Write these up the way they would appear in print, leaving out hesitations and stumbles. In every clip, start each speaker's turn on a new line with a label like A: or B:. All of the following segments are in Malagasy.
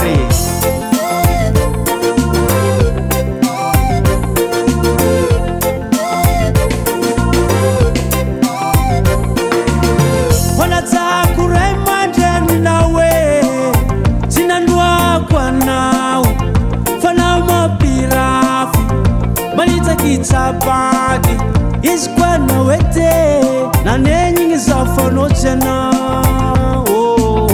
A: Ary. Fanatsako ray aman-dreninao e, tsy nandoako anao fa nao mampirafy, manitsakitsa-bady izy koa anao ete, nanenigny zaho fa anao tsy anao.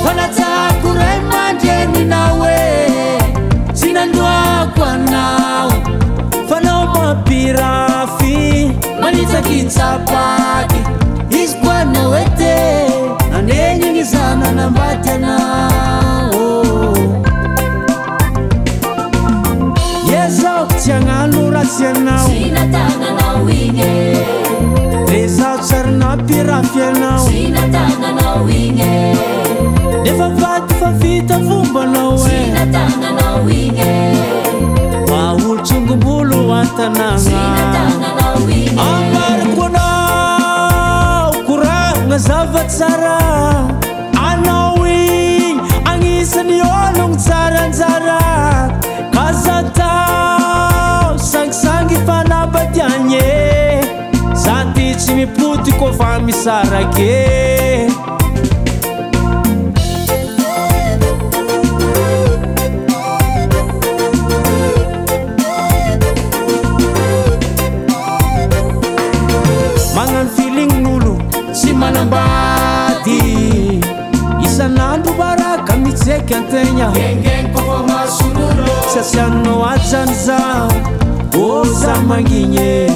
A: Fanatsako ray aman-dreninao e, tsy nandoako anao fa nao mampirafy, manitsakitsa-bady izy koa anao ete, nanenigny zaho nanambady anao. Yezaho tsy hagnano ratsy anao,
B: Tsy natagnanao igny e.
A: Le zaho tsary nampirafy anao,
B: Tsy natagnanao igny e.
A: Nefa vady fa vita fombanao
B: Tsy
A: e,
B: natagnanao igny e.
A: Mba olo tsongombolo an-tanàgna,
B: Tsy natagnanao igny e.
A: Ambarako anao koragna zava-tsara, anao igny agnisan'ny ologno tsara anjara, ka zatao sangisangy fanambadiagny e, za ty tsy mipody koa fa misarake. Magnano feeling-n'olo tsy manambady, isan'andro baraka mitseky antegna, tsy asianao ajany za, ô za mangigny e,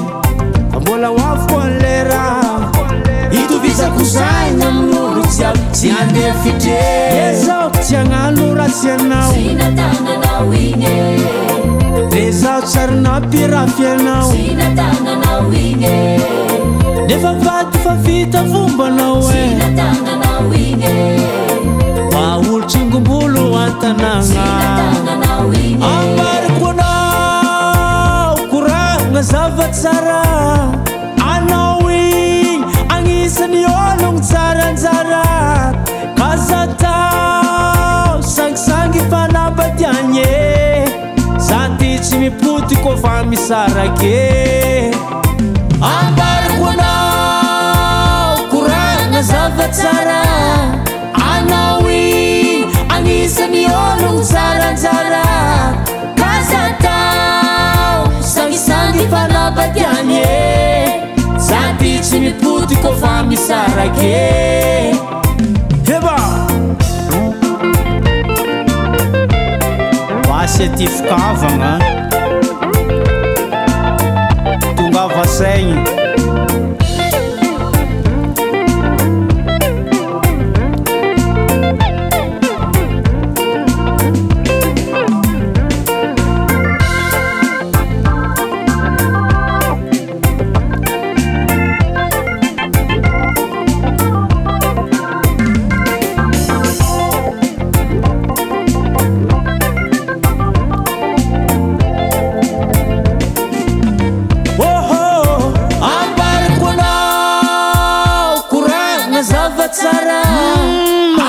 A: fa mbola ho avy koa ny lera itovizako saigna amin'olo jiaby, tsy andeha fitre. Yezaho tsy hagnano ratsy anao,
B: Tsy natagnanao igny e.
A: Le zaho tsary nampirafy anao,
B: Tsy natagnanao igny e.
A: Nefa vady fa vita fombanao
B: Tsy
A: e,
B: natagnanao igny e.
A: Mba olo tsongombolo an-tanàgna,
B: Tsy natagnanao igny e.
A: Ambarako anao koragna zava-tsara, anao igny agnisan'ny ologno tsara anjara, ka zatao sangisangy fanambadiagny e, za ty tsy mipody koa fa misarake. Ambarako anao koragna zava-tsara, anao igny agnisan'ny ologno tsara anjara, ka zatao sangisangy fanambadiagny e, za ty tsy mipody koa fa misarake. Heba! Basy aty fikavagna, tongava saigny. Zava-tsara,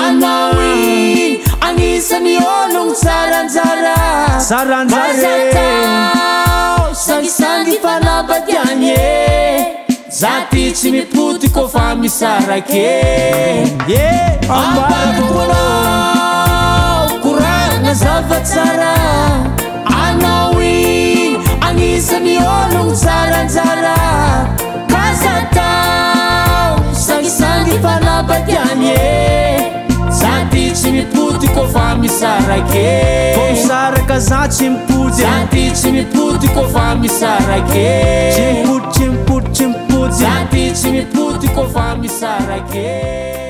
A: anao igny agnisan'ny ologno tsara anjara,
C: Tsara anjara e.
A: Mazatao sangisangy fanambadiagny e, za ty tsy mipody koa fa misarake.
C: E,
A: Ambarako anao koragna zava-tsara, anao igny agnisan'ny ologno tsara anjara, ka zatao sangisangy fanambadiagny e, za ty tsy mipody koa fa misarake.
C: Vao misaraka za tsy mipody.
A: Za ty tsy mipody koa fa misarake.
C: Tsy mipody, tsy mipody, tsy mipody.
A: Za ty tsy mipody koa fa misarake.